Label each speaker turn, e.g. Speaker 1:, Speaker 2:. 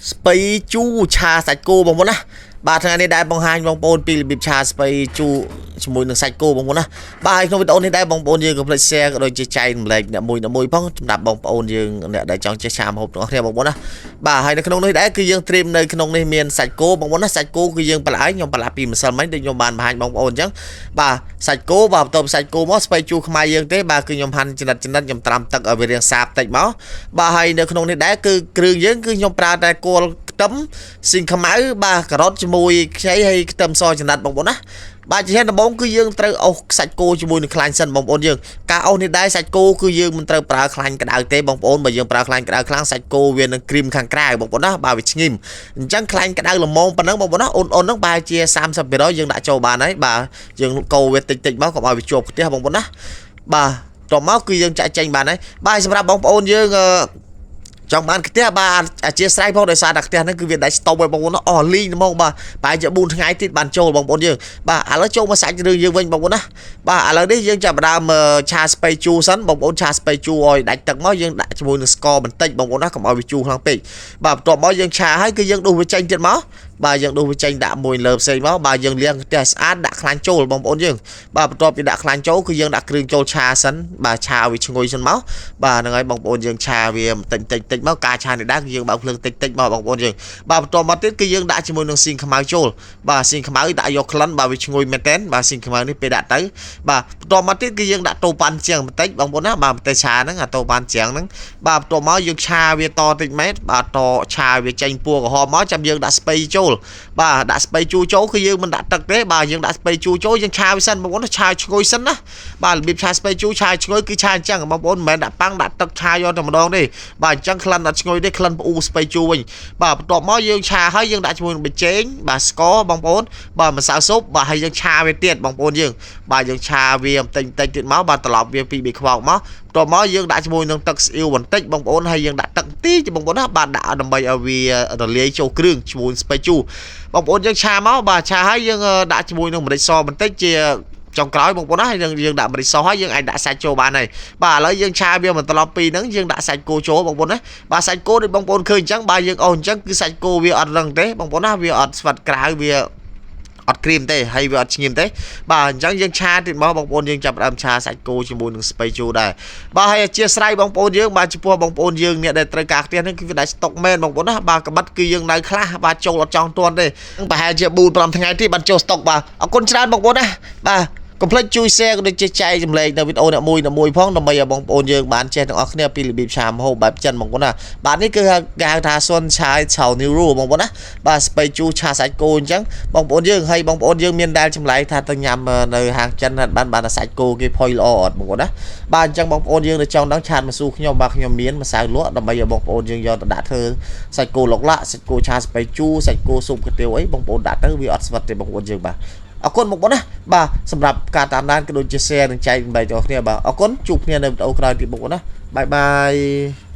Speaker 1: ស្ពៃជូរឆាសាច់គោបងប្អូនណាបាទថ្ងៃនេះដែរបង្ហាញបងប្អូនពីរបៀបឆាស្ពៃជូរជាមួយនឹងសាច់គោបងប្អូនណាបាទហើយក្នុងវីដេអូនេះដែរបងប្អូនយើងកុំភ្លេច share ក៏ដូចជាចែករំលែកអ្នកមួយអ្នកមួយផងសម្រាប់បងប្អូនយើងអ្នកដែលចង់ចេះឆាម្ហូបទាំងអស់គ្នាបងប្អូនណាបាទហើយនៅក្នុងនេះដែរគឺយើងត្រៀមនៅក្នុងនេះមានសាច់គោបងប្អូនណាសាច់គោគឺយើងប្រឡាយខ្ញុំប្រឡាក់ពីម្សិលមិញដូចខ្ញុំបានបង្ហាញបងប្អូនអញ្ចឹងបាទសាច់គោបាទបន្ទាប់សាច់គោមកស្ពៃជូរខ្មែរយើងទេបាទគឺខ្ញុំហាន់ចំណិតចំណិតខ្ញុំត្រាំទឹកឲ្យវារាងសាបតិចមកបាទហើយនៅក្នុងនេះដែរគឺគ្រឿងយើងគឺខ្ញុំប្រើតែគល់ខ្ទឹមស៊ីងខ្មៅបាទការ៉ុតជាមួយខ្ចីហើយខ្ទឹមសចំណិតបងប្អូនណាបាទជាដំបូងគឺយើងត្រូវអុសសាច់គោជាមួយនឹងខ្លាញ់សិនបងប្អូនយើងការអុសនេះដែរសាច់គោគឺយើងមិនត្រូវប្រើខ្លាញ់ក្តៅទេបងប្អូនបើយើងប្រើខ្លាញ់ក្តៅខ្លាំងសាច់គោវានឹងក្រីមខាងក្រៅបងប្អូនណាបាទវាឆ្ងឹមអញ្ចឹងខ្លាញ់ក្តៅល្មមប៉ុណ្ណឹងបងប្អូនណាអ៊ុនអ៊ុនហ្នឹងប្រហែលជា30%យើងដាក់ចូលបានហើយបាទយើងកូរវាតិចតិចមកកុំឲ្យវាជាប់ខ្ទះបងប្អូនណាបាទតមកគឺយើងចាក់ចេញបានហើយបាទសម្រាប់បងប្អូនយើងអឺ ចង់បានខ្ទះបាទអធិស្ឋានផងដោយសារតែខ្ទះហ្នឹងគឺវាដាច់ស្តុបហើយបងប្អូនអស់លីងហ្មងបាទប្រហែលជា4ថ្ងៃទៀតបានចូលបងប្អូនយើងបាទឥឡូវចូលមកសាច់រឿងយើងវិញបងប្អូនណាបាទឥឡូវនេះយើងចាប់ផ្ដើមឆាស្ពៃជូរសិនបងប្អូនឆាស្ពៃជូរឲ្យដាច់ទឹកមកយើងដាក់ជាមួយនឹងស្ករបន្តិចបងប្អូនណាកុំឲ្យវាជូរខ្លាំងពេកបាទបន្ទាប់មកយើងឆាហើយគឺយើងដួសវាចេញទៀតមកបាទយើងដួសវាចេញដាក់មួយលើផ្សេងមកបាទយើងលាងខ្ទះស្អាតដាក់ខ្លាញ់ចូលបងប្អូនយើងបាទបន្ទាប់ពីដាក់ខ្លាញ់ចូលគឺយើងដាក់គ្រឿងចូលឆាសិនបាទឆាវាឈ្ងុយសិនមកបាទហ្នឹងហើយបងប្អូនយើងឆាវាបន្តិចតិចតិចមកការឆានេះដែរគឺយើងបើកភ្លើងតិចតិចមកបងប្អូនយើងបាទបន្ទាប់មកទៀតគឺយើងដាក់ជាមួយនឹងសៀងខ្មៅចូលបាទសៀងខ្មៅដាក់យកក្លិនបាទវាឈ្ងុយមែនតើបាទសៀងខ្មៅនេះពេលដាក់ទៅបាទបន្ទាប់មកទៀតគឺយើងដាក់តូប៉ាន់ជាងបន្តិចបងប្អូនណាបាទបន្តិចឆាហ្នឹងអាតូប៉ាន់ជាងហ្នឹងបាទបន្ទាប់មកយើងឆាវាតតិចម៉ែត្របាទតឆាវាចេញពណ៌ក្រហមមកចាំយើងដាក់ស្ពៃចូលបាទដាក់ស្ពៃជូរចូលគឺយើងមិនដាក់ទឹកទេបាទយើងដាក់ស្ពៃជូរចូលយើងឆាវាសិនបងប្អូនឆាឈ្ងុយសិនណាបាទរបៀបឆាស្ពៃជូរឆាឈ្ងុយគឺឆាអញ្ចឹងបងប្អូនមិនមែនដាក់ប៉ាំងដាក់ទឹកឆាយកតែម្ដងទេបាទអញ្ចឹងក្លិនអត់ឈ្ងុយទេក្លិនផ្អ៊ូស្ពៃជូរវិញបាទបន្ទាប់មកយើងឆាហើយយើងដាក់ជាមួយនឹងប៊ីចេងបាទស្ករបងប្អូនបាទម្សៅស៊ុបបាទហើយយើងឆាវាទៀតបងប្អូនយើងបាទយើងឆាវាបន្តិចបន្តិចទៀតមកបាទត្រឡប់វាពីរបីខ្វោកមកបន្ទាប់មកយើងដាក់ជាមួយនឹងទឹកស្អ៊ីវបន្តិចបងប្អូនហើយយើងដាក់ទឹកបន្តិចបងប្អូនណាបាទដាក់ដើម្បីឲ្យវារលាយចូលគ្រឿងជាមួយស្ពៃជូរបងប្អូនយើងឆាមកបាទឆាហើយយើងដាក់ជាមួយនឹងម្រេចសបន្តិចជាចុងក្រោយបងប្អូនណាយើងយើងដាក់ម្រេចសហើយយើងអាចដាក់សាច់ចូលបានហើយបាទឥឡូវយើងឆាវាមិនត្រឡប់ពីហ្នឹងយើងដាក់សាច់គោចូលបងប្អូនណាបាទសាច់គោដូចបងប្អូនឃើញអញ្ចឹងបាទយើងអូសអញ្ចឹងគឺសាច់គោវាអត់រឹងទេបងប្អូនណាវាអត់ស្វិតក្រៅវាអត់ក្រៀមទេហើយវាអត់ឈ្ងៀមទេបាទអញ្ចឹងយើងឆាទៀតមកបងប្អូនយើងចាប់ផ្ដើមឆាសាច់គោជាមួយនឹងស្ពៃជូរដែរបាទហើយអធិស្ឋានបងប្អូនយើងបាទចំពោះបងប្អូនយើងអ្នកដែលត្រូវការផ្ទះនេះគឺវាដាច់ស្តុកមែនបងប្អូនណាបាទក្បិតគឺយើងនៅខ្លះបាទចូលអត់ចង់ទាន់ទេប្រហែលជា4 5ថ្ងៃទៀតបានចូលស្តុកបាទអរគុណច្រើនបងប្អូនណាបាទកុំភ្លេចជួយ share ក៏ដូចជាចែករំលែកនៅវីដេអូអ្នកមួយអ្នកមួយផងដើម្បីឲ្យបងប្អូនយើងបានចេះទាំងអស់គ្នាពីរបៀបឆាម្ហូបបែបចិនបងប្អូនណាបាទនេះគឺគេហៅថាសុនឆាយឆៅនីរូបងប្អូនណាបាទស្ពៃជូរឆាសាច់គោអញ្ចឹងបងប្អូនយើងហើយបងប្អូនយើងមានដែលចម្លែកថាទៅញ៉ាំនៅហាងចិនបានបានសាច់គោគេផុយល្អអត់បងប្អូនណាបាទអញ្ចឹងបងប្អូនយើងនៅចង់ដឹង chat មកសួរខ្ញុំបាទខ្ញុំមានម្សៅលក់ដើម្បីឲ្យបងប្អូនយើងយកទៅដាក់ធ្វើសាច់គោឡុកឡាក់សាច់គោឆាស្ពៃជូរសាច់គោស៊ុបកាទៀវអីបងប្អូនដាក់ទៅវាអត់ស្វិតទេបងប្អូនយើងបាទអរគុណបងប្អូនណាបាទសម្រាប់ការតាមដានក៏ដូចជា share និងចែករំលែកទាំងអស់គ្នាបាទអរគុណជួបគ្នានៅវីដេអូក្រោយទៀតបងប្អូនណាbye bye.